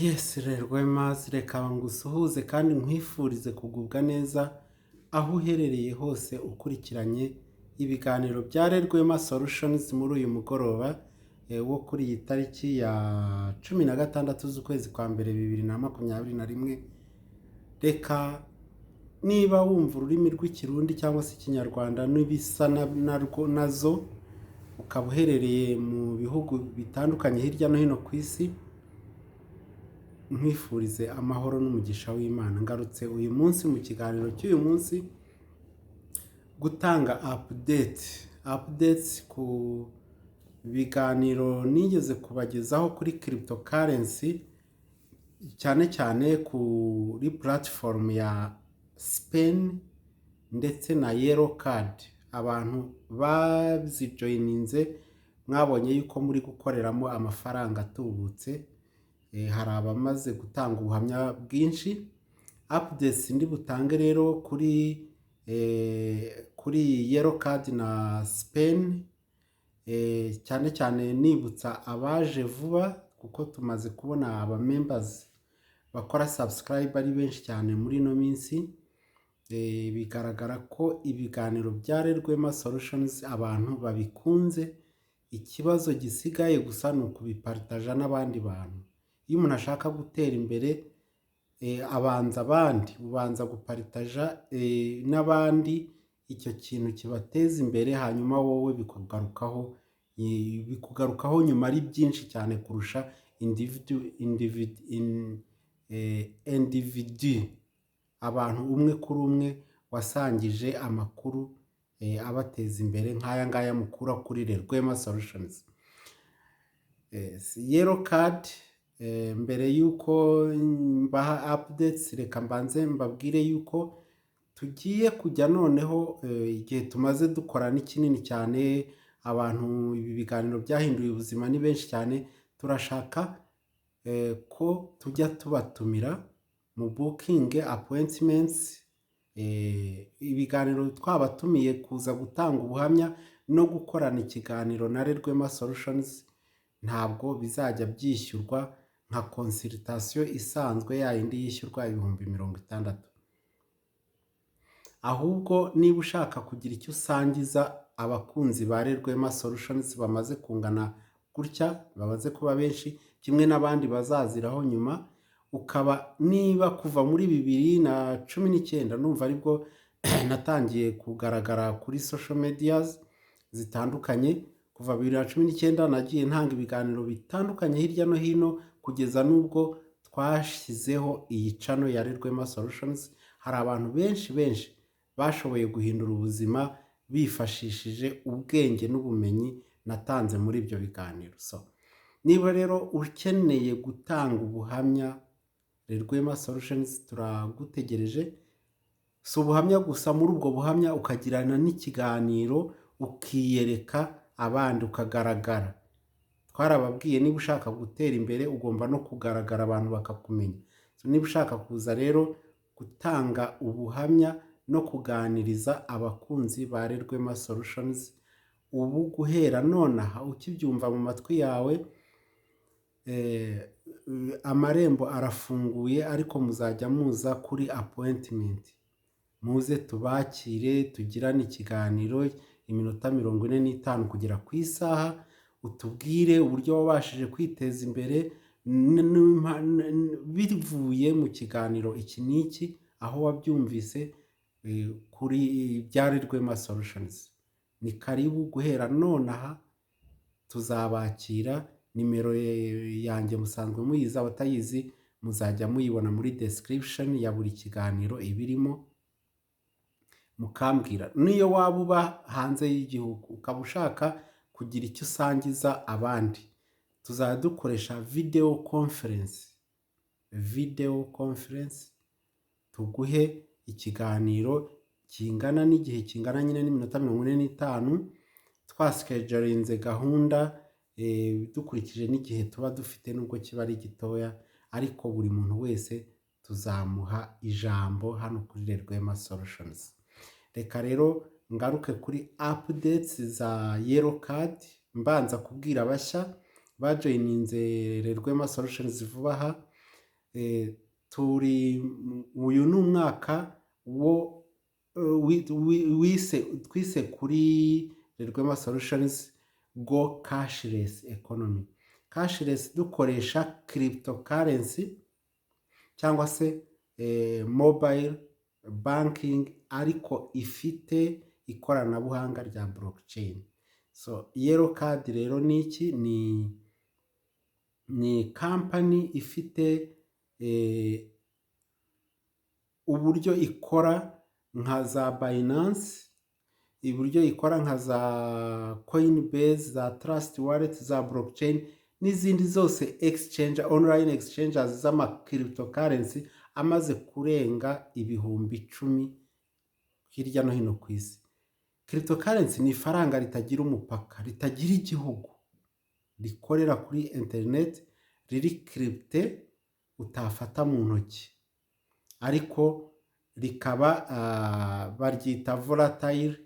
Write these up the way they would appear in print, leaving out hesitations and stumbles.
Yes, Rwema, reka ngusuhuze kandi nkwifurize kugubwa neza aho uherereye hose ukurikiranye ibiganiro bya Rwema Solutions muri uyu mugoroba wo kuri iyi tariki ya 16 z'ukwezi kwa mbere 2021. Reka niba wumva ururimi rw'Ikirundi cyangwa se Ikinyarwanda n'ibisa narwo nazo, ukaba uherereye mu bihugu bitandukanye hirya no hino ku isi, nkwifurize amahoro n'umugisha w'Imana. Ngarutse uyu munsi mu kiganiro cy'uyu munsi gutanga update ku biganiro nigeze kubagezaho kuri cryptocurrency, cyane cyane kuri platform ya Spenn ndetse na Yellow Card. Abantu bazijoyininze mwabonye yuko muri gukoreramo amafaranga atubutse. Hari abamaze gutanga ubuhamya bwinshi. Updates ndi butange rero kuri Yellow Card na Spenn, cyane cyane nibutsa abaje vuba, kuko tumaze kubona aba members bakora subscribe ari benshi cyane muri ino minsi. Bigaragara ko ibiganiro bya Rwema Solutions abantu babikunze. Ikibazo gisigaye gusa ni ukubiparitaja n'abandi bantu. Iyo umuntu ashaka gutera imbere, abanza abandi, ubanza guparitaja n'abandi icyo kintu kibateza imbere, hanyuma wowe bikugarukaho nyuma ari byinshi cyane kurusha individu, abantu umwe kuri umwe wasangije amakuru abateza imbere nk'aya ngaya mukura kuri Rwema Solutions. Yellow Card, mbere y'uko mbaha updates, reka mbanze mbabwire yuko tugiye kujya noneho, igihe tumaze dukora ni kinini cyane, abantu ibi biganiro byahinduye ubuzima ni benshi cyane. Turashaka ko tujya tubatumira mu booking appointments, ibiganiro twabatumiye kuza gutanga ubuhamya no gukorana ikiganiro na Rwema Solutions ntabwo bizajya byishyurwa nka consultation isanzwe ya yindi yishyurwa 60,000. Ahubwo niba ushaka kugira icyo usangiza abakunzi ba Rwema Solutions bamaze kungana gutya, bamaze kuba benshi, kimwe n'abandi bazaziraho nyuma, ukaba niba kuva muri 2019, numva aribwo natangiye kugaragara kuri social medias zitandukanye, kuva 2019 nagiye ntanga ibiganiro bitandukanye hirya no hino, kugeza n'ubwo twashyizeho iyi channel ya Rwema Solutions. Hari abantu benshi benshi bashoboye guhindura ubuzima bifashishije ubwenge n'ubumenyi natanze muri ibyo biganiro. So niba rero ukeneye gutanga ubuhamya, Rwema Solutions turagutegereje. Si ubuhamya gusa, muri ubwo buhamya ukagirana n'ikiganiro, ukiyereka abandi, ukagaragara. Twarababwiye, niba ushaka gutera imbere ugomba no kugaragara, abantu bakakumenya. Niba ushaka kuza rero gutanga ubuhamya no kuganiriza abakunzi ba Rwema Solutions, ubu guhera nonaha ukibyumva mu matwi yawe, amarembo arafunguye, ariko muzajya muza kuri appointment, muze tubakire, tugirane ikiganiro iminota 45 kugera ku isaha, utubwire uburyo wabashije kwiteza imbere bivuye mu kiganiro iki n'iki, aho wabyumvise kuri bya Rwema Solutions. Ni karibu, guhera nonaha tuzabakira. Nimero yanjye musanzwe muyizi, abatayizi muzajya muyibona muri description ya buri kiganiro ibirimo, mukambwira. Niyo waba uba hanze y'igihugu ukaba ushaka kugira icyo usangiza abandi, tuzajya dukoresha video conference, video conference, tuguhe ikiganiro kingana n'igihe kingana nyine n'iminota 45, twaschedulinze gahunda dukurikije n'igihe tuba dufite, nubwo kiba ari gitoya, ariko buri muntu wese tuzamuha ijambo hano kuri Rwema Solutions. Reka rero ngaruke kuri updates za Yellow Card, mbanza kubwira abashya bajoyininze Rwema Solutions vuba aha. Turi uyu ni umwaka wo wise twise kuri Rwema Solutions Go Cashless Economy. Cashless dukoresha cryptocurrency cyangwa se mobile banking, ariko ifite ikoranabuhanga rya blockchain. So Yellow Card rero ni iki? Ni company ifite uburyo ikora nka za Binance, uburyo ikora nka za Coinbase, za Trust Wallet, za blockchain n'izindi zose exchange, online exchanges z'ama cryptocurrency amaze kurenga 10,000 hirya no hino ku isi. Cryptocurrency ni ifaranga ritagira umupaka, ritagira igihugu, rikorera kuri internet, riri crypté, utafata mu ntoki, ariko rikaba baryita volatile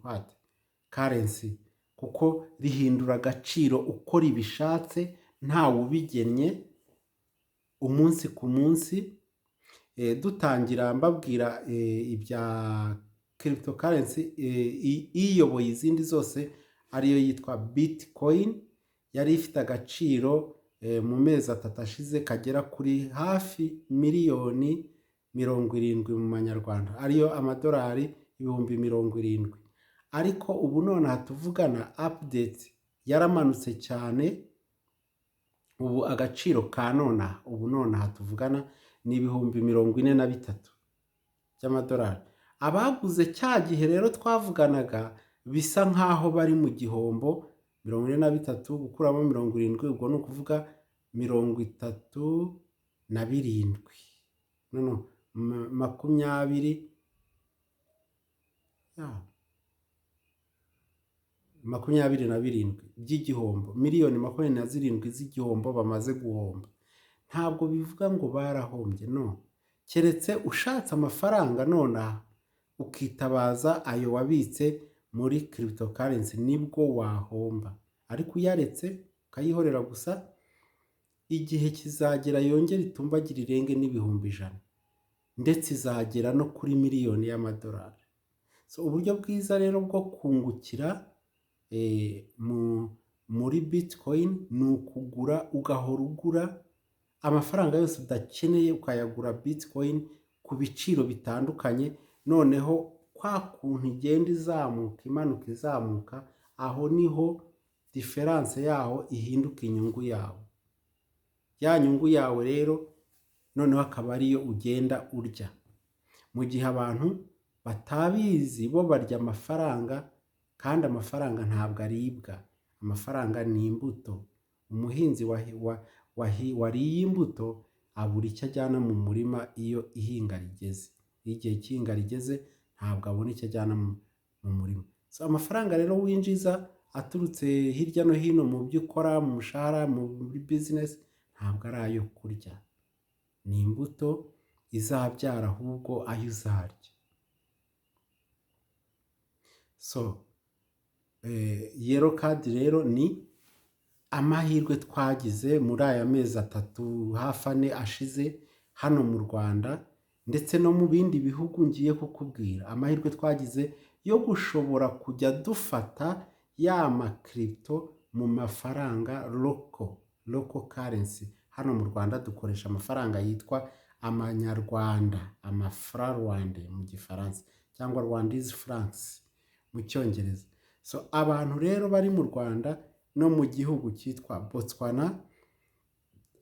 what currency, kuko rihindura agaciro uko ribishatse, ntawe ubigennye, umunsi ku munsi. Dutangira mbabwira ibya cryptocurrency, iyoboye izindi zose ariyo yitwa Bitcoin, yari ifite agaciro mu mezi 3 ashize kagera kuri hafi miliyoni 70 mu manyarwanda, ariyo amadolari 70,000. Ariko ubu nonaha tuvugana, update, yaramanutse cyane. Ubu agaciro ka nonaha, ubu nonaha tuvugana, ni 43,000 by'amadolari. Abaguze cya gihe rero twavuganaga bisa nk'aho bari mu gihombo. 43 gukuramo 70, ubwo ni ukuvuga 37, no 20 ya, 27 by'igihombo, miliyoni 27 z'igihombo bamaze guhomba. Ntabwo bivuga ngo barahombye, no keretse ushatse amafaranga nonaha ukitabaza ayo wabitse muri cryptocurrency, nibwo wahomba. Ariko uyaretse ukayihorera gusa, igihe kizagera yongere itumbagire irenge n'100,000, ndetse izagera no kuri miliyoni y'amadolari. So uburyo bwiza rero bwo kungukira muri Bitcoin ni ukugura, ugahora ugura amafaranga yose udakeneye, ukayagura Bitcoin ku biciro bitandukanye. Noneho kwa kuntu igenda izamuka, imanuka, izamuka, aho niho différence yaho ihinduka inyungu yawe. Ya nyungu yawe rero noneho akaba ariyo ugenda urya, mu gihe abantu batabizi bo barya amafaranga, kandi amafaranga ntabwo aribwa. Amafaranga ni imbuto. Umuhinzi wariye imbuto abura icyo ajyana mu murima iyo ihinga rigeze. Iyo igihe cy'ihinga rigeze, ntabwo abona icyo ajyana mu murima. So amafaranga rero winjiza aturutse hirya no hino mu byo ukora, mu mushahara, muri business, ntabwo ari ayo kurya, ni imbuto izabyara ahubwo ayo uzarya. So Yellow Card rero ni amahirwe twagize muri aya mezi 3, hafi 4 ashize, hano mu Rwanda ndetse no mu bindi bihugu ngiye kukubwira. Amahirwe twagize yo gushobora kujya dufata ya ma crypto mu mafaranga local currency. Hano mu Rwanda dukoresha amafaranga yitwa amanyarwanda, amafra rwandais mu Gifaransa cyangwa Rwandese francs mu Cyongereza. So abantu rero bari mu Rwanda no mu gihugu cyitwa Botswana,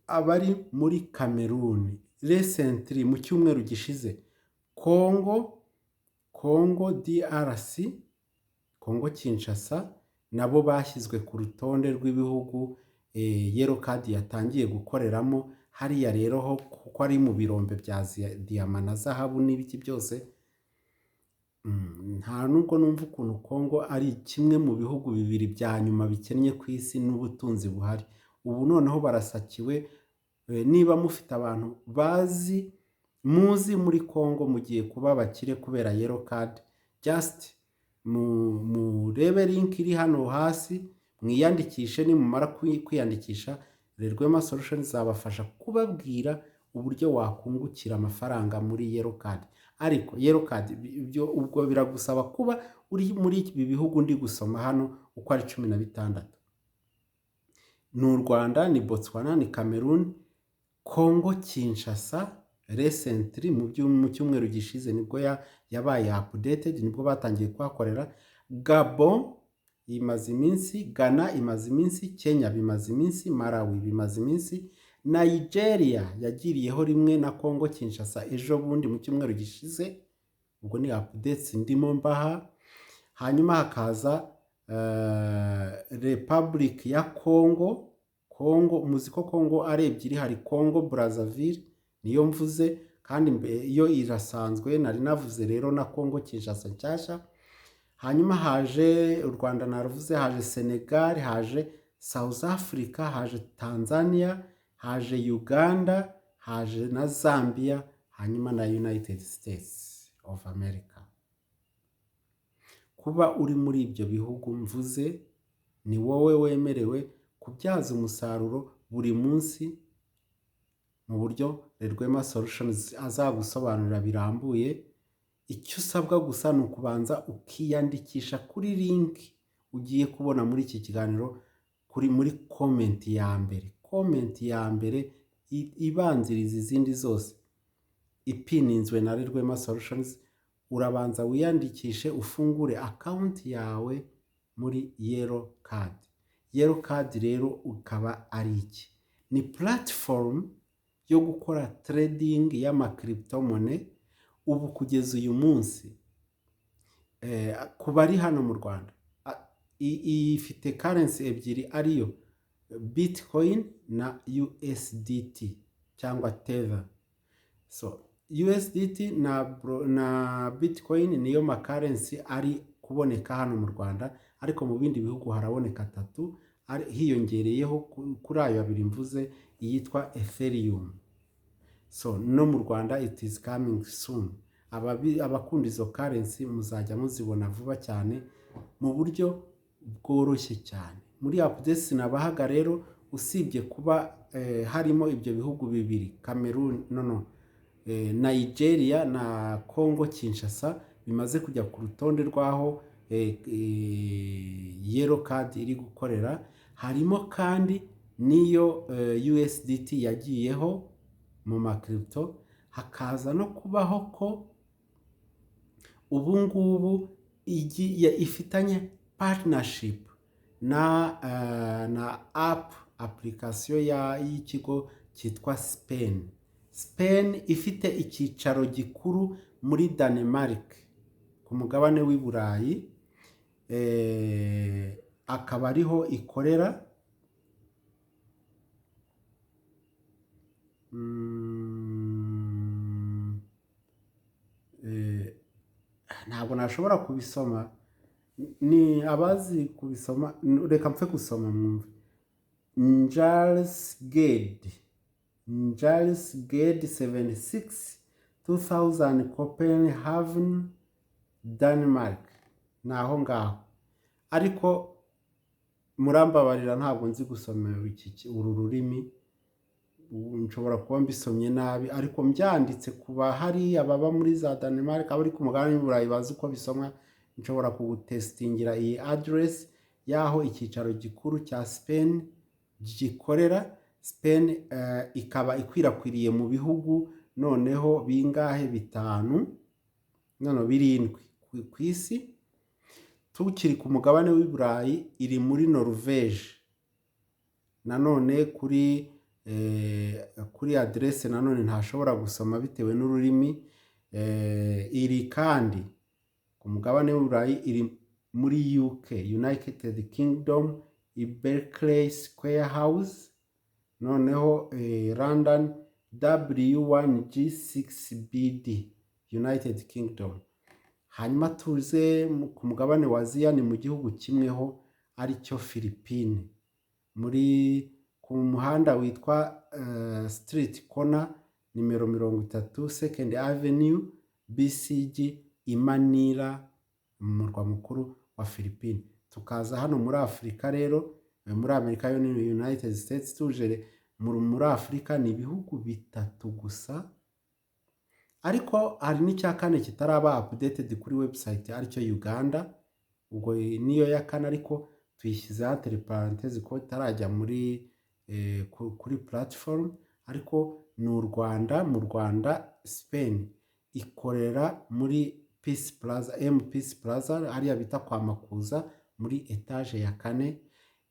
abari muri Cameroon, recently mu cyumweru gishize Congo DRC, Congo Kinshasa, nabo bashyizwe ku rutonde rw'ibihugu Yellow Card yatangiye gukoreramo. Hariya rero ho, kuko ari mu birombe bya diyama na zahabu n'ibiki byose, nta nubwo numva ukuntu Congo ari kimwe mu bihugu bibiri bya nyuma bikennye ku isi n'ubutunzi buhari. Ubu noneho barasakiwe. Niba mufite abantu bazi, muzi muri Congo, mugiye kuba abakire kubera Yellow Card. Just murebe link iri hano hasi, mwiyandikishe. Nimumara kwiyandikisha Rwema Solutions izabafasha kubabwira uburyo wakungukira amafaranga muri Yellow Card. Ariko Yellow Card, ibyo ubwo biragusaba kuba uri muri ibi bihugu ndi gusoma hano uko ari 16. Ni u Rwanda, ni Botswana, ni Cameroon, Congo Kinshasa. Recently, mu cyumweru gishize nibwo yabaye updated, nibwo batangiye kuhakorera. Gabon imaze iminsi, Ghana imaze iminsi, Kenya bimaze iminsi, Malawi bimaze iminsi, Nigeria yagiriyeho rimwe na Congo Kinshasa ejo bundi mu cyumweru gishize. Ubwo ni updates ndimo mbaha. Hanyuma hakaza Republic ya Congo. Congo, muzi ko Congo ari ebyiri, hari Congo Brazzaville niyo mvuze, kandi yo irasanzwe nari navuze rero na Congo Kinshasa nshyashya. Hanyuma haje u Rwanda naruvuze, haje Senegal, haje South Africa, haje Tanzania, haje Uganda, haje na Zambia, hanyuma na United States of America. Kuba uri muri ibyo bihugu mvuze, ni wowe wemerewe kubyaza umusaruro buri munsi mu buryo Rwema Solutions azagusobanurira birambuye. Icyo usabwa gusa ni ukubanza ukiyandikisha kuri link ugiye kubona muri iki kiganiro, kuri muri comment ya mbere, comment ya mbere ibanziriza izindi zose, ipininzwe na Rwema Solutions. Urabanza wiyandikishe, ufungure account yawe muri Yellow Card. Yellow Card rero ukaba ari iki? Ni platform yo gukora trading y'ama crypto-monnaie. Ubu kugeza uyu munsi, ku bari hano mu Rwanda, ifite currency ebyiri, ariyo Bitcoin na USDT cyangwa Tether. So USDT na Bitcoin niyo ma currency ari kuboneka hano mu Rwanda, ariko mu bindi bihugu haraboneka atatu hiyongereyeho kuri ayo abiri mvuze, iyitwa Ethereum. So no mu Rwanda it is coming soon. Abakunda izo currency muzajya muzibona vuba cyane mu buryo bworoshye cyane. Muri updates nabahaga rero, usibye kuba harimo ibyo bihugu bibiri, Cameroon, no, Nigeria na Congo Kinshasa, bimaze kujya ku rutonde rw'aho Yellow Card iri gukorera, harimo kandi n'iyo USDT yagiyeho mu ma crypto, hakaza no kubaho ko ubu ngubu ifitanye partnership na app, application y'ikigo cyitwa Spenn. Spenn ifite icyicaro gikuru muri Danemark ku mugabane w'i Burayi, akaba ariho ikorera. Ntabwo nashobora kubisoma, ni abazi kubisoma, reka mpfe gusoma mwumve. Njalsgade 76, 2000 Copenhagen, Denmark. Ni aho ngaho, ariko murambabarira, ntabwo nzi gusoma uru rurimi, nshobora kuba mbisomye nabi, ariko mbyanditse ku bahari ababa muri za Denmark, abari ku mugabane w'i Burayi bazi uko bisomwa. Nshobora kugutesitingira iyi address y'aho icyicaro gikuru cya Spenn gikorera. Spenn ikaba ikwirakwiriye mu bihugu noneho bingahe? Bitanu, none birindwi ku isi. Tukiri ku mugabane w'i Burayi, iri muri Norvège nanone kuri aderese nanone ntashobora gusoma bitewe n'ururimi. Iri kandi ku mugabane w'i Burayi, iri muri UK, United Kingdom, i Berkeley Square House, noneho London W1G 6BD, United Kingdom. Hanyuma tuze ku mugabane wa Aziya, ni mu gihugu kimweho aricyo Philippine, muri ku muhanda witwa Street Corner nimero 30, Second Avenue, BCG, i Manila, mu murwa mukuru wa Philippine. Tukaza hano muri Afurika rero. Muri Amerika yo ni United States. Tuje muri Afurika ni ibihugu bitatu gusa, ariko hari n'icya kane kitaraba updated kuri website, aricyo Uganda. Ubwo niyo ya kane, ariko tuyishyize entre parenthèse ko itarajya muri kuri platform. Ariko ni u Rwanda. Mu Rwanda Spenn ikorera muri Peace Plaza, M Peace Plaza, hariya bita kwa Makuza, muri étage ya kane.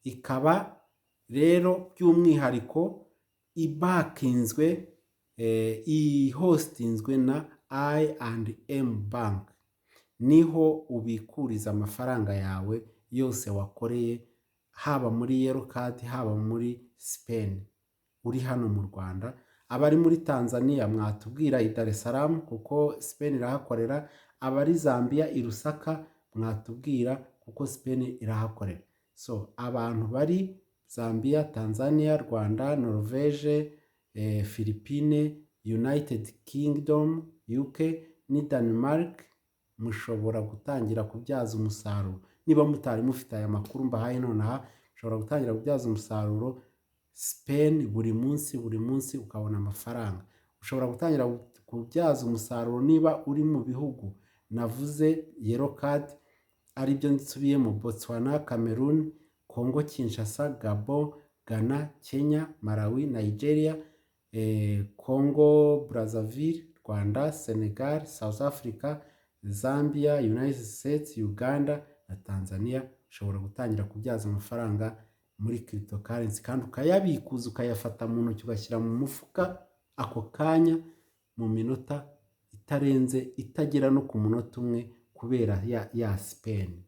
Ikaba rero by'umwihariko ibakinzwe, ihostinzwe na I&M Bank. Niho ubikuriza amafaranga yawe yose wakoreye, haba muri Yellow Card, haba muri Spenn, uri hano mu Rwanda. Abari muri Tanzania mwatubwira i Dar es Salaam, kuko Spenn irahakorera. Abari Zambia i Lusaka mwatubwira, kuko Spenn irahakorera. So abantu bari Zambia, Tanzania, Rwanda, Norvege, Philippine, United Kingdom, UK ni Denmark, mushobora gutangira kubyaza umusaruro. Niba mutari mufite aya makuru mbahaye nonaha, mushobora gutangira kubyaza umusaruro Spenn buri munsi, buri munsi ukabona amafaranga. Ushobora gutangira kubyaza umusaruro niba uri mu bihugu navuze Yellow Card, aribyo nsubiyemo: Botswana, Cameroon, Congo Kinshasa, Gabon, Ghana, Kenya, Malawi, Nigeria, Congo Brazzaville, Rwanda, Senegal, South Africa, Zambia, United States, Uganda na Tanzania. Ushobora gutangira kubyaza amafaranga muri cryptocurrency kandi ukayabikuza, ukayafata mu ntoki, ugashyira mu mufuka ako kanya, mu minota itarenze, itagera no ku munota umwe, kubera ya Spenn.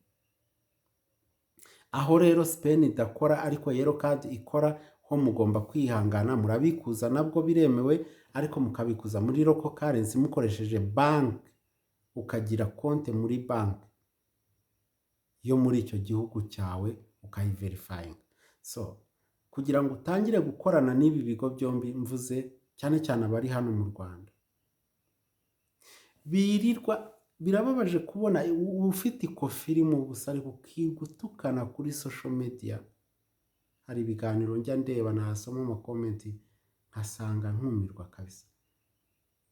Aho rero Spenn idakora ariko Yellow Card ikora, ho mugomba kwihangana, murabikuza nabwo biremewe, ariko mukabikuza muri local currency mukoresheje banki, ukagira konti muri banki yo muri icyo gihugu cyawe, ukayiverifyinga. So kugira ngo utangire gukorana n'ibi bigo byombi mvuze, cyane cyane abari hano mu Rwanda birirwa, birababaje kubona ufite ikofi irimo ubusa ariko ukigutukana kuri social media. Hari ibiganiro njya ndeba, nasoma ama comment nkasanga nkumirwa kabisa.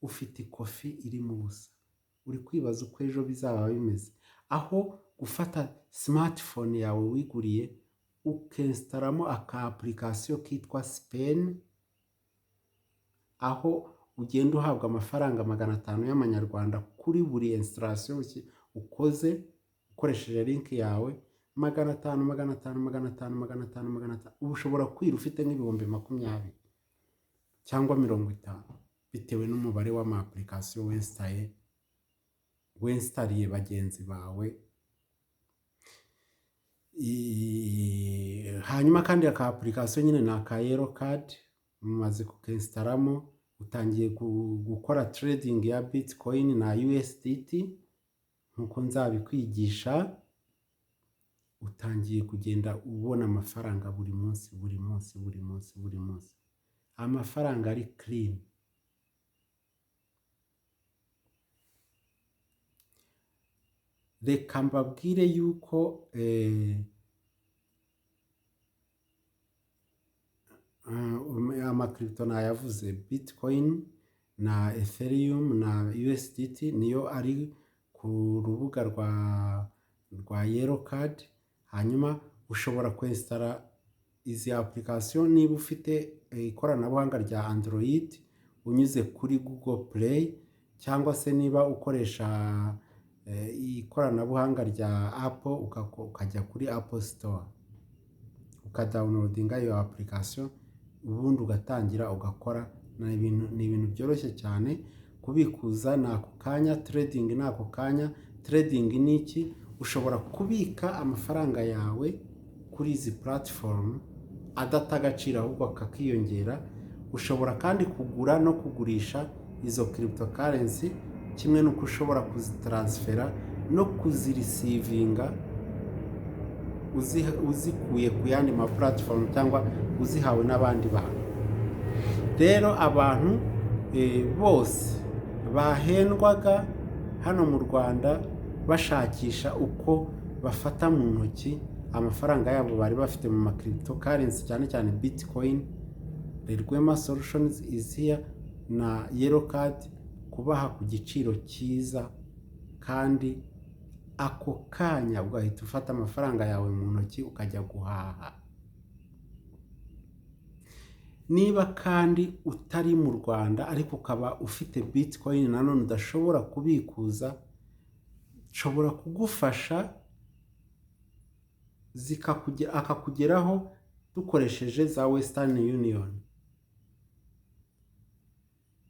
Ufite ikofi irimo ubusa, uri kwibaza uko ejo bizaba bimeze, aho gufata smartphone yawe wiguriye ukinstallamo aka application kitwa Spenn, aho ugenda uhabwa amafaranga 500 y'amanyarwanda kuri buri installation ukoze ukoresheje link yawe. 500, 500, 500, 500, 500, ubu ushobora kwira ufite nk'ibihumbi 20 cyangwa 50, bitewe n'umubare w'ama application winstaye, winstalliye bagenzi bawe. Hanyuma kandi aka application nyine ni aka Yellow Card, mumaze kukinstallamo, utangiye gukora trading ya Bitcoin na USDT nkuko nzabikwigisha. Utangiye kugenda ubona amafaranga buri munsi, buri munsi, buri munsi, buri munsi, amafaranga ari clean. Reka mbabwire yuko ama crypto nayavuze, Bitcoin na Ethereum na USDT niyo ari ku rubuga rwa Yellow Card. Hanyuma ushobora kwinstalla izi application niba ufite ikoranabuhanga rya Android unyuze kuri Google Play, cyangwa se niba ukoresha ikoranabuhanga rya Apple ukajya kuri Apple Store, ukadownloadinga iyo application, ubundi ugatangira ugakora. Ni ibintu byoroshye cyane. Kubikuza ni ako kanya, trading ni ako kanya. Trading ni iki? Ushobora kubika amafaranga yawe kuri izi platform adata agaciro, ahubwo kakiyongera. Ushobora kandi kugura no kugurisha izo cryptocurrency, kimwe n'uko ushobora kuzitransfera no kuzireceivinga uzikuye ku yandi ma platform cyangwa uzihawe n'abandi bantu. Rero abantu bose bahendwaga hano mu Rwanda bashakisha uko bafata mu ntoki amafaranga yabo bari bafite mu ma cryptocurrency, cyane cyane Bitcoin. Rwema Solutions is here na Yellow Card kubaha ku giciro cyiza, kandi ako kanya ugahita ufata amafaranga yawe mu ntoki ukajya guhaha. Niba kandi utari mu Rwanda ariko ukaba ufite Bitcoin nanone udashobora kubikuza, nshobora kugufasha akakugeraho dukoresheje za Western Union,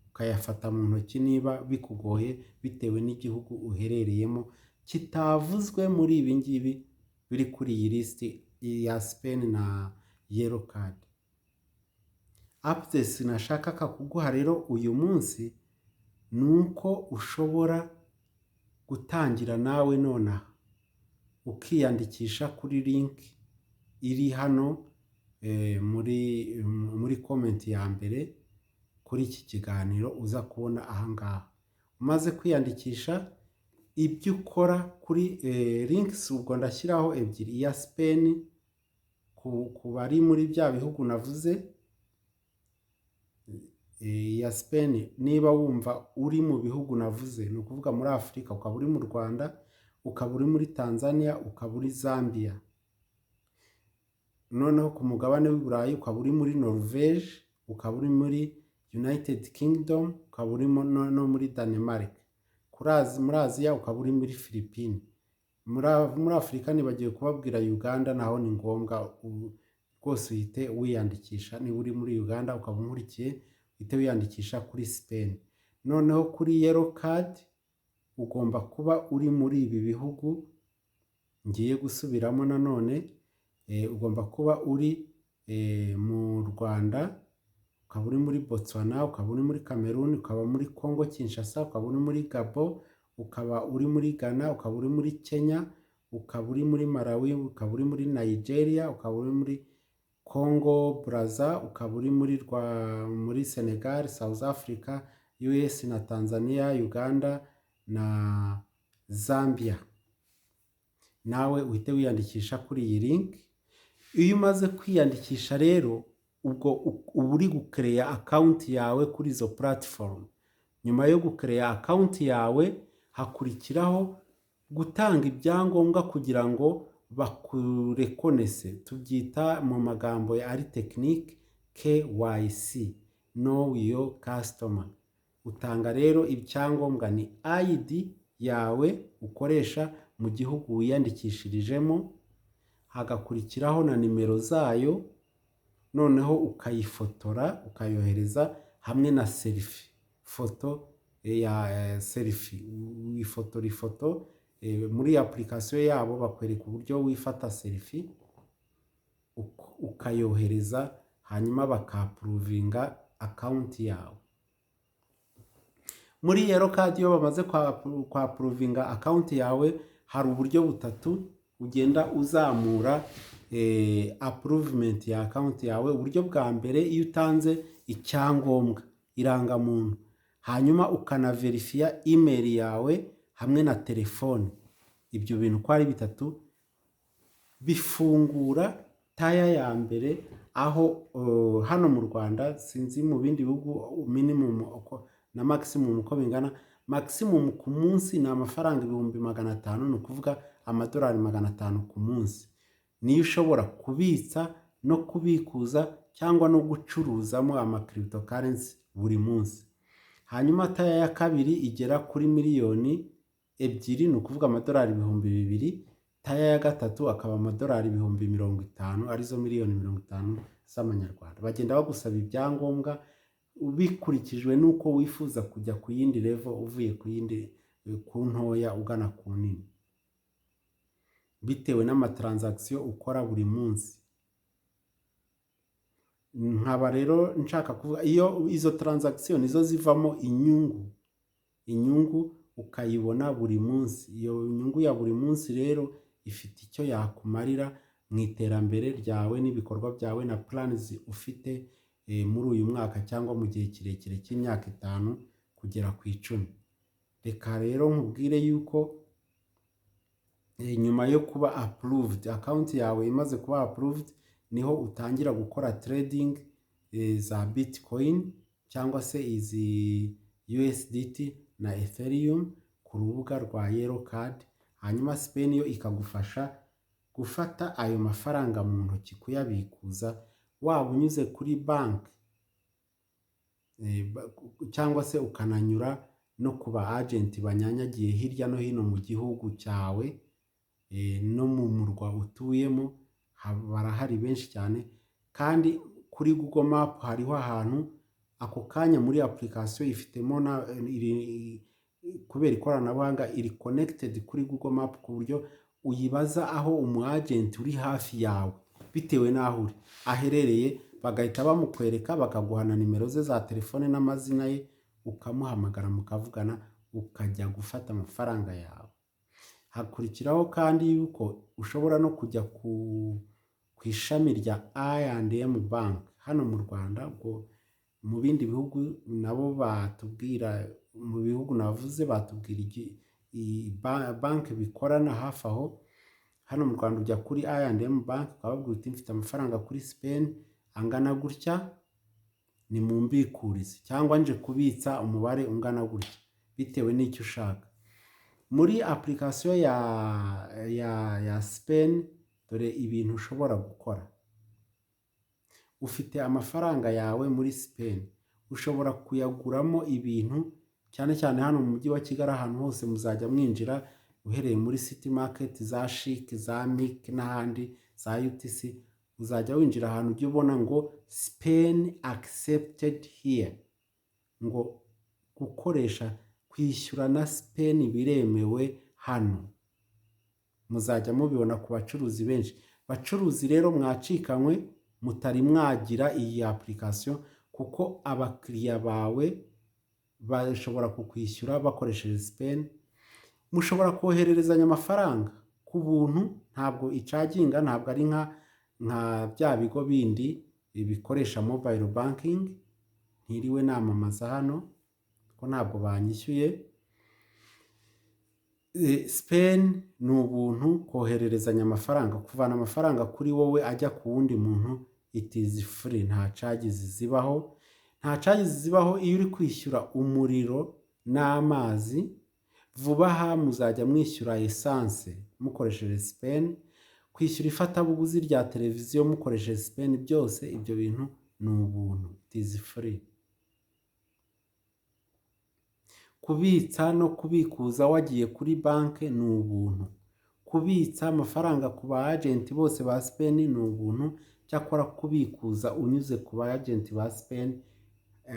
ukayafata mu ntoki niba bikugoye bitewe n'igihugu uherereyemo kitavuzwe muri ibi ngibi biri kuri iyi lisiti ya Spenn na Yellow Card. Updates nashakaga kuguha rero uyu munsi ni uko ushobora gutangira nawe nonaha ukiyandikisha kuri link iri hano muri comment ya mbere kuri iki kiganiro uza kubona ahangaha. Umaze kwiyandikisha, ibyo ukora kuri links, ubwo ndashyiraho ebyiri: iya Spenn ku bari muri bya bihugu navuze. Iya Spenn, niba wumva uri mu bihugu navuze, ni ukuvuga muri Afurika, ukaba uri mu Rwanda, ukaba uri muri Tanzania, ukaba uri Zambia, noneho ku mugabane w'i Burayi ukaba uri muri Norvege, ukaba uri muri United Kingdom, ukaba uri no muri Denmark, muri Aziya ukaba uri muri Philippines, muri Afurika nibagiwe kubabwira Uganda, naho ni ngombwa rwose uhite wiyandikisha. Niba uri muri Uganda ukaba unkurikiye, uhite wiyandikisha kuri Spenn. Noneho kuri Yellow Card ugomba kuba uri muri ibi bihugu ngiye gusubiramo nanone. Ugomba kuba uri mu Rwanda, ukaba uri muri Botswana, ukaba uri muri Cameroon, ukaba muri Congo Kinshasa, ukaba uri muri Gabon, ukaba uri muri Ghana, ukaba uri muri Kenya, ukaba uri muri Malawi, ukaba uri muri Nigeria, ukaba uri muri Congo Brazza, ukaba uri muri Senegal, South Africa, US na Tanzania, Uganda na Zambia. Nawe uhite wiyandikisha kuri iyi link. Iyo umaze kwiyandikisha rero, ubwo uba uri gukereya account yawe kuri izo platform. Nyuma yo gukereya account yawe hakurikiraho gutanga ibyangombwa kugira ngo bakurekonese, tubyita mu magambo ya ari technique KYC, know your customer. Utanga rero icyangombwa ni ID yawe ukoresha mu gihugu wiyandikishirijemo, hagakurikiraho na nimero zayo, noneho ukayifotora ukayohereza hamwe na selfie, foto ya selfie. Wifotora ifoto muri application yabo, bakwereka uburyo wifata selfie, ukayohereza, hanyuma bakapuruvinga account yawe. Muri Yellow Card, iyo bamaze kwapuruvinga account yawe, hari uburyo butatu ugenda uzamura approvement ya account yawe. Uburyo bwa mbere, iyo utanze icyangombwa, irangamuntu, hanyuma ukanaverifiya email yawe hamwe na telefone, ibyo bintu uko ari bitatu bifungura tier ya mbere. Aho hano mu Rwanda, sinzi mu bindi bihugu minimum na maximum uko bingana, maximum ku munsi ni amafaranga 500,000, ni ukuvuga amadolari 500 ku munsi, niyo ushobora kubitsa no kubikuza cyangwa no gucuruzamo ama cryptocurrency buri munsi. Hanyuma tier ya kabiri igera kuri 2 miliyoni, ni ukuvuga amadolari 2000. Tier ya gatatu akaba amadolari 50,000, arizo miliyoni 50 z'amanyarwanda. Bagenda bagusaba ibyangombwa bikurikijwe n'uko wifuza kujya ku yindi level, uvuye ku yindi, ku ntoya ugana ku nini, bitewe n'ama transaction ukora buri munsi. Nkaba rero nshaka kuvuga, iyo izo transaction nizo zivamo inyungu, inyungu ukayibona buri munsi. Iyo nyungu ya buri munsi rero ifite icyo yakumarira mu iterambere ryawe n'ibikorwa byawe na plans ufite muri uyu mwaka cyangwa mu gihe kirekire cy'imyaka 5 kugera ku 10. Reka rero nkubwire yuko Nyuma yo kuba approved, account yawe imaze kuba approved, niho utangira gukora trading za Bitcoin cyangwa se izi USDT na Ethereum ku rubuga rwa Yellow Card. Hanyuma Spenn yo ikagufasha gufata ayo mafaranga mu ntoki, kuyabikuza, waba unyuze kuri banki cyangwa se ukananyura no ku ba agent banyanyagiye hirya no hino mu gihugu cyawe no mu murwa utuyemo. Barahari benshi cyane. Kandi kuri Google Map hariho ahantu ako kanya muri application ifitemo na iri, kubera ikoranabuhanga iri connected kuri Google Map, ku buryo uyibaza aho umu agent uri hafi yawe bitewe n'aho uri aherereye, bagahita bamukwereka, bakaguha na nimero ze za telefone n'amazina ye, ukamuhamagara mukavugana, ukajya gufata amafaranga yawe. Hakurikiraho kandi yuko ushobora no kujya ku ishami rya I&M Bank hano mu Rwanda. Ubwo mu bindi bihugu nabo batubwira, mu bihugu navuze batubwira banki bikorana hafi aho. Hano mu Rwanda ujya kuri I&M Bank ukababwira uti: "Mfite amafaranga kuri Spenn angana gutya, ni mu mbikurize, cyangwa nje kubitsa umubare ungana gutya," bitewe n'icyo ushaka. Muri application ya Spenn, dore ibintu ushobora gukora. Ufite amafaranga yawe muri Spenn, ushobora kuyaguramo ibintu, cyane cyane hano mu mujyi wa Kigali. Ahantu hose muzajya mwinjira, uhereye muri City Market, za CHIC, za MIC n'ahandi, za UTC, uzajya winjira ahantu ujya ubona ngo "Spenn accepted here", ngo gukoresha kwishyura na Spenn biremewe hano. Muzajya mubibona ku bacuruzi benshi. Bacuruzi rero mwacikanywe mutari mwagira iyi application, kuko abakiriya bawe bashobora kukwishyura bakoresheje Spenn. Mushobora kohererezanya amafaranga ku buntu, ntabwo icharginga, ntabwo ari nka bya bigo bindi bikoresha mobile banking ntiriwe namamaza hano ko ntabwo banyishyuye. Spenn ni ubuntu kohererezanya amafaranga, kuvana amafaranga kuri wowe ajya ku wundi muntu, it is free, nta charges zibaho. Nta charges zibaho iyo uri kwishyura umuriro n'amazi. Vuba aha muzajya mwishyura essence mukoresheje Spenn, kwishyura ifatabuguzi rya televiziyo mukoresheje Spenn, byose ibyo bintu ni ubuntu, it is free. Kubitsa no kubikuza wagiye kuri banki ni ubuntu. Kubitsa amafaranga ku ba agent bose ba Spenn ni ubuntu. Cyakora kubikuza unyuze ku ba agent ba Spenn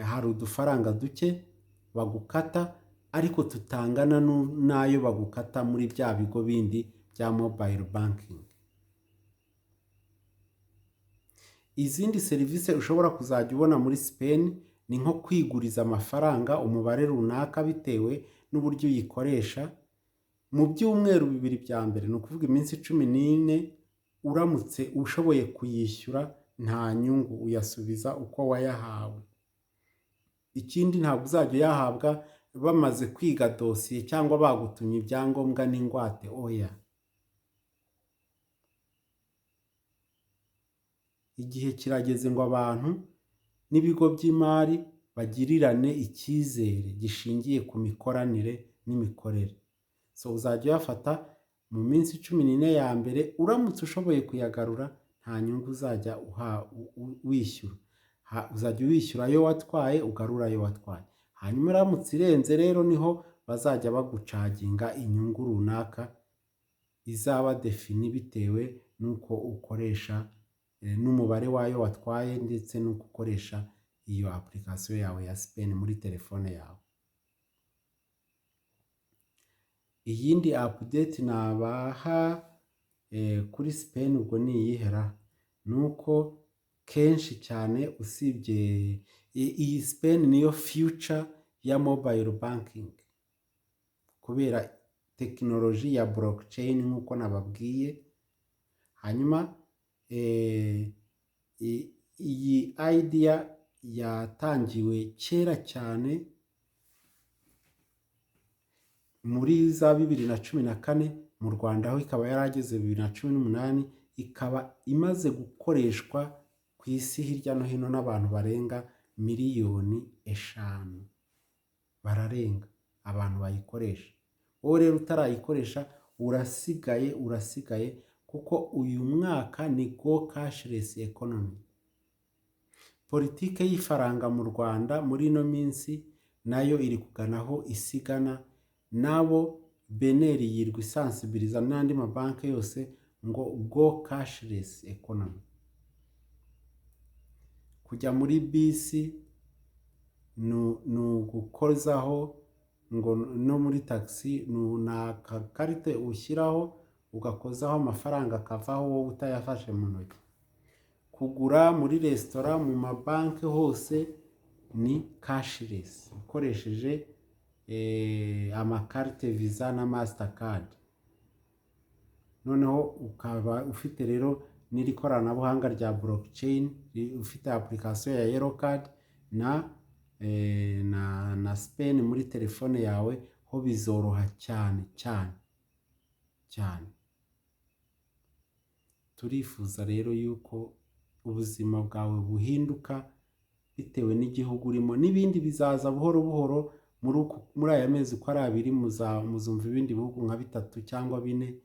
hari udufaranga duke bagukata, ariko tutangana n'ayo bagukata muri bya bigo bindi bya mobile banking. Izindi serivisi ushobora kuzajya ubona muri Spenn ni nko kwiguriza amafaranga umubare runaka bitewe n'uburyo uyikoresha. Mu byumweru 2 bya mbere, ni ukuvuga iminsi 14, uramutse ushoboye kuyishyura nta nyungu, uyasubiza uko wayahawe. Ikindi, ntabwo uzajya uyahabwa bamaze kwiga dosiye cyangwa bagutumye ibyangombwa n'ingwate, oya. Igihe kirageze ngo abantu n'ibigo by'imari bagirirane icyizere gishingiye ku mikoranire n'imikorere. So uzajya uyafata mu minsi 14 ya mbere, uramutse ushoboye kuyagarura nta nyungu uzajya wishyura. Uzajya wishyura ayo watwaye, ugarura ayo watwaye. Hanyuma iramutse irenze rero, niho bazajya bagucharginga inyungu runaka izaba définie bitewe n'uko ukoresha n'umubare w'ayo watwaye ndetse n'uko ukoresha iyo application yawe ya Spenn muri telefone yawe. Iyindi update nabaha kuri Spenn ubwo ni iyihera? Ni uko kenshi cyane usibye iyi Spenn niyo future ya mobile banking kubera tekinoloji ya blockchain nk'uko nababwiye. Hanyuma iyi idea yatangiwe kera cyane muri za 2014 Mu Rwanda ho ikaba yarageze 2018, ikaba imaze gukoreshwa ku isi hirya no hino n'abantu barenga miliyoni 5, bararenga abantu bayikoresha. Wowe rero utarayikoresha urasigaye, urasigaye, kuko uyu mwaka ni go cashless economy. Politike y'ifaranga mu Rwanda muri ino minsi nayo iri kugana aho isigana nabo. BNR yirwa isansibiliza n'andi mabanki yose ngo go cashless economy. Kujya muri bisi ni ugukozaho ngo, no muri taxi ni akakarite ushyiraho ugakozaho, amafaranga akavaho wowe utayafashe mu ntoki. Kugura muri resitora, mu mabanki hose ni cashless, ukoresheje amakarite Visa na Mastercard. Noneho ukaba ufite rero n'iri koranabuhanga rya blockchain, ufite application ya Yellow Card na Spenn muri telefone yawe, ho bizoroha cyane cyane cyane. Turifuza rero yuko ubuzima bwawe buhinduka bitewe n'igihugu urimo. N'ibindi bizaza buhoro buhoro muri aya mezi uko ari abiri. Muzumva ibindi bihugu nka bitatu cyangwa bine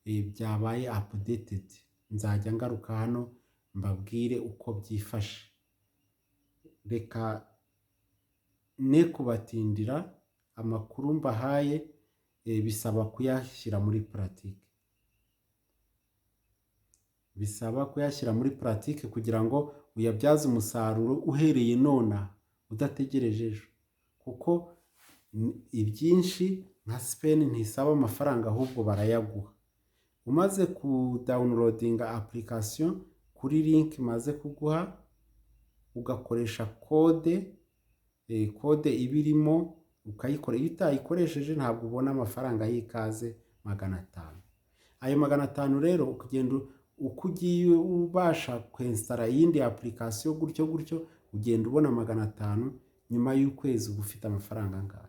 byabaye updated. Nzajya ngaruka hano mbabwire uko byifashe. Reka ne kubatindira. Amakuru mbahaye bisaba kuyashyira muri pratique, bisaba kuyashyira muri pratique kugira ngo uyabyaze umusaruro uhereye nonaha, udategereje ejo, kuko ibyinshi nka Spenn ntisaba amafaranga, ahubwo barayaguha umaze kudownloadinga application kuri link maze kuguha, ugakoresha code iba irimo ukayikora. Iyo utayikoresheje ntabwo ubona amafaranga y'ikaze 500. Ayo 500 rero ukagenda, uko ugiye ubasha kwinstalla iyindi application gutyo gutyo, ugenda ubona 500. Nyuma y'ukwezi uba ufite amafaranga angahe?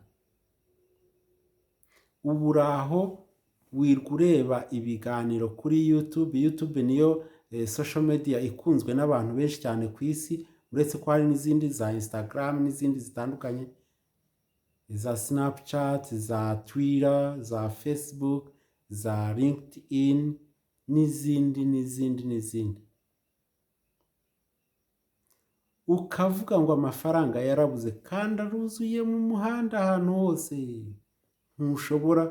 Ubu uri aho wirwa ureba ibiganiro kuri YouTube. YouTube niyo social media ikunzwe n'abantu benshi cyane ku isi, uretse ko hari n'izindi za Instagram n'izindi zitandukanye, za Snapchat, za Twitter, za Facebook, za LinkedIn n'izindi n'izindi n'izindi. Ukavuga ngo amafaranga yarabuze kandi aruzuye mu muhanda ahantu hose. Ntushobora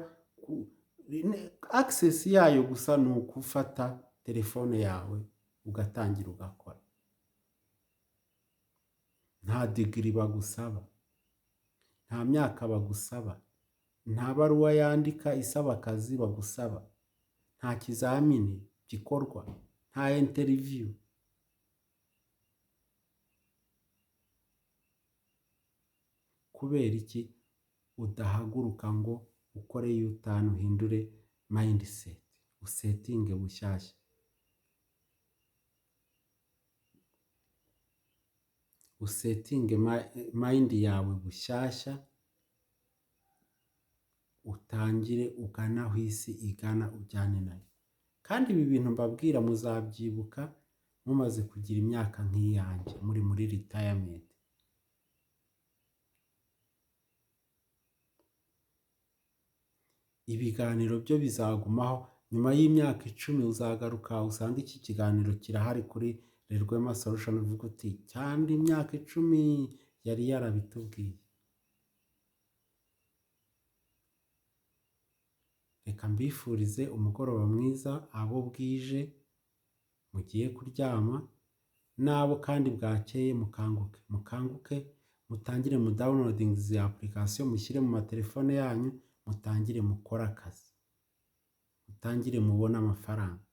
access yayo, gusa ni ukufata telefone yawe ugatangira ugakora. Nta degree bagusaba, nta myaka bagusaba, nta baruwa yandika isaba akazi bagusaba, nta kizamini gikorwa, nta interview. Kubera iki udahaguruka ngo ukore U-turn, uhindure mindset, usettinge bushyashya, usettinge mind yawe bushyashya, utangire ugana aho isi igana, ujyane nayo? Kandi ibi bintu mbabwira muzabyibuka mumaze kugira imyaka nk'iyanjye, muri muri retirement. Ibiganiro byo bizagumaho. Nyuma y'imyaka 10 uzagaruka usange iki kiganiro kirahari kuri Rwema Solution, uvuga uti cyane imyaka 10 yari yarabitubwiye. Reka mbifurize umugoroba mwiza abo bwije mugiye kuryama, n'abo kandi bwakeye mukanguke, mukanguke, mutangire mu downloading izi application, mushyire mu matelefone yanyu, mutangire mukore akazi, mutangire mubone amafaranga,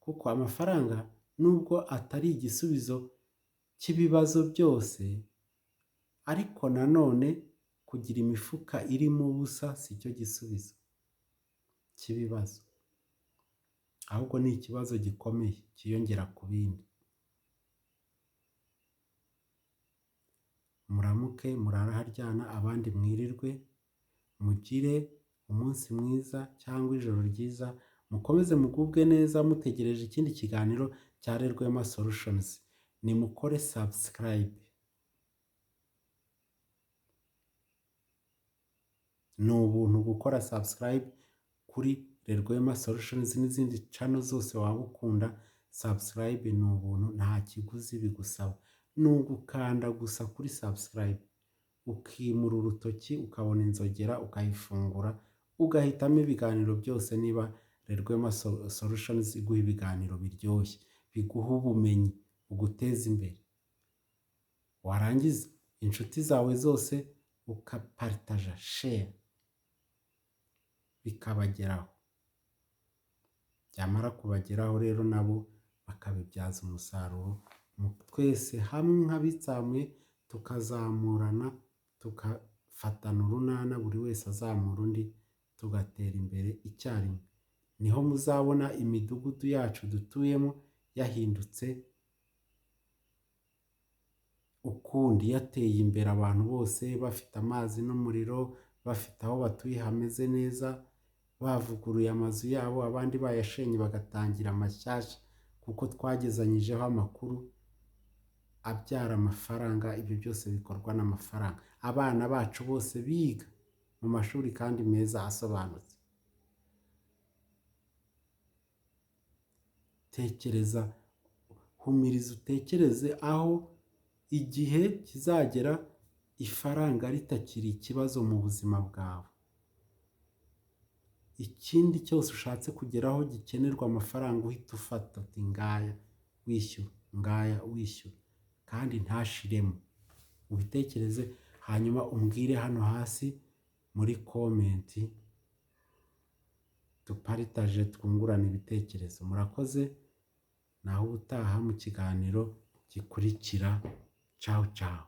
kuko amafaranga nubwo atari igisubizo cy'ibibazo byose, ariko nanone kugira imifuka irimo ubusa si cyo gisubizo cy'ibibazo, ahubwo ni ikibazo gikomeye cyiyongera ku bindi. Muramuke murare aharyana, abandi mwirirwe, mugire Umunsi mwiza cyangwa ijoro ryiza, mukomeze mugubwe neza mutegereje ikindi kiganiro cya Rwema Solutions. Nimukore subscribe, ni ubuntu gukora subscribe kuri Rwema Solutions n'izindi channel zose waba ukunda. Subscribe ni ubuntu, nta kiguzi bigusaba, ni ugukanda gusa kuri subscribe, ukimura urutoki ukabona inzogera ukayifungura, ugahitamo ibiganiro byose. Niba Rwema Solutions iguha ibiganiro biryoshye, biguha ubumenyi, buguteza imbere, warangiza inshuti zawe zose ukaparitaja, share, bikabageraho. Byamara kubageraho rero nabo bakabibyaza umusaruro, twese hamwe nk'abitsamuye tukazamurana, tugafatana urunana, buri wese azamura undi, tugatera imbere icyarimwe. Niho muzabona imidugudu yacu dutuyemo yahindutse ukundi, yateye imbere, abantu bose bafite amazi n'umuriro, bafite aho batuye hameze neza, bavuguruye amazu yabo, abandi bayashenye bagatangira amashyashya, kuko twagezanyijeho amakuru abyara amafaranga. Ibyo byose bikorwa n'amafaranga. Abana bacu bose biga mu mashuri kandi meza asobanutse. Tekereza, humiriza, utekereze aho igihe kizagera ifaranga ritakiri ikibazo mu buzima bwawe. Ikindi cyose ushatse kugeraho gikenerwa amafaranga, uhita ufata uti ngaya wishyura, ngaya wishyura, kandi ntashiremo. Ubitekereze hanyuma umbwire hano hasi muri comment, duparitaje, twungurane ibitekerezo. Murakoze, naho ubutaha mu kiganiro gikurikira. Cawu cawu.